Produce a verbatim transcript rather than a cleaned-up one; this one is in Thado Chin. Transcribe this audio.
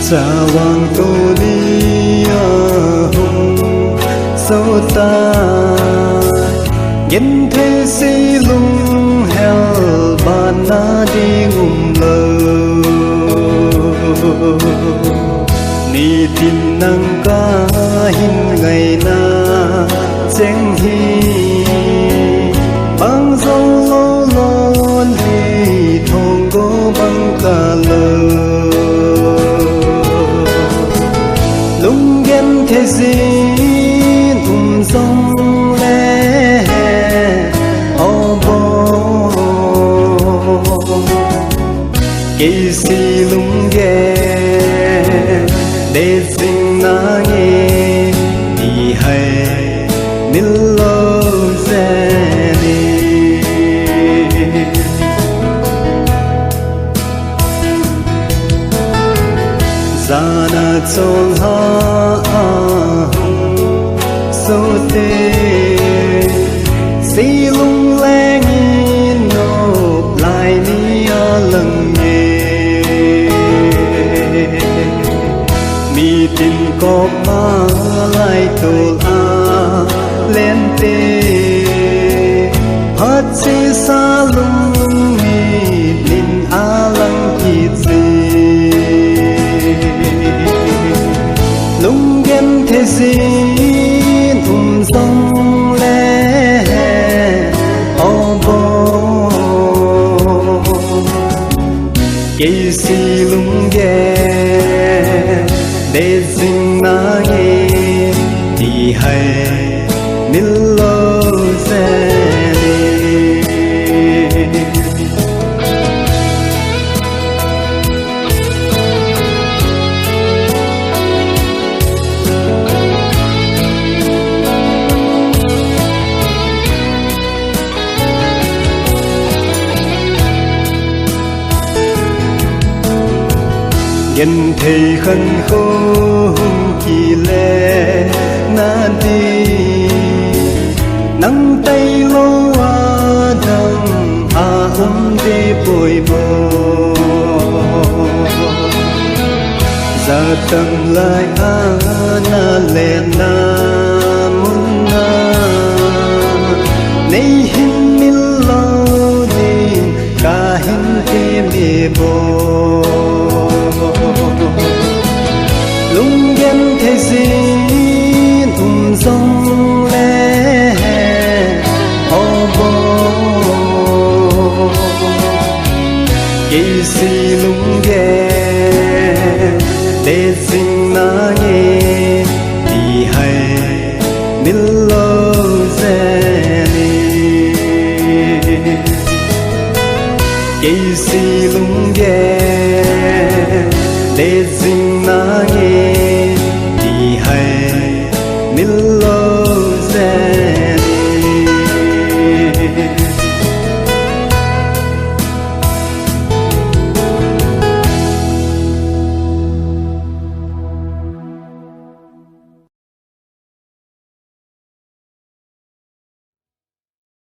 Chavang tuni ahung sota, genthei sei lunghel banna ding umlou. Nitin nang kahin ngaina cheng hi, bang jou lou lonlhi thong go bang talou. Lunggenthei jin um jongle, o bo, kei sei lunggen det jing nange, ti hai mil lou jeng e. Jana cholha ahung sote, sei lungleng in nop lai ni alang e. Mitin kop ma lai tol a lente, phat sesa lungmin alang kit e. Lunggenthei jin um jongle, o bo, kei sei lunggen det jing nange, ti hai mil lou jeng e. Genthei khankho hung kile na ding, nang tailou a dang a um ding poi mo. Jatang lai a na lenna mun a, nei hin mil lou ding kahin tiem e bo. Lunggenthei jin um jongle, o bo, kei sei lunggen det jing nange, ti hai mil lou jeng e. Kei sei lunggen det jing nange,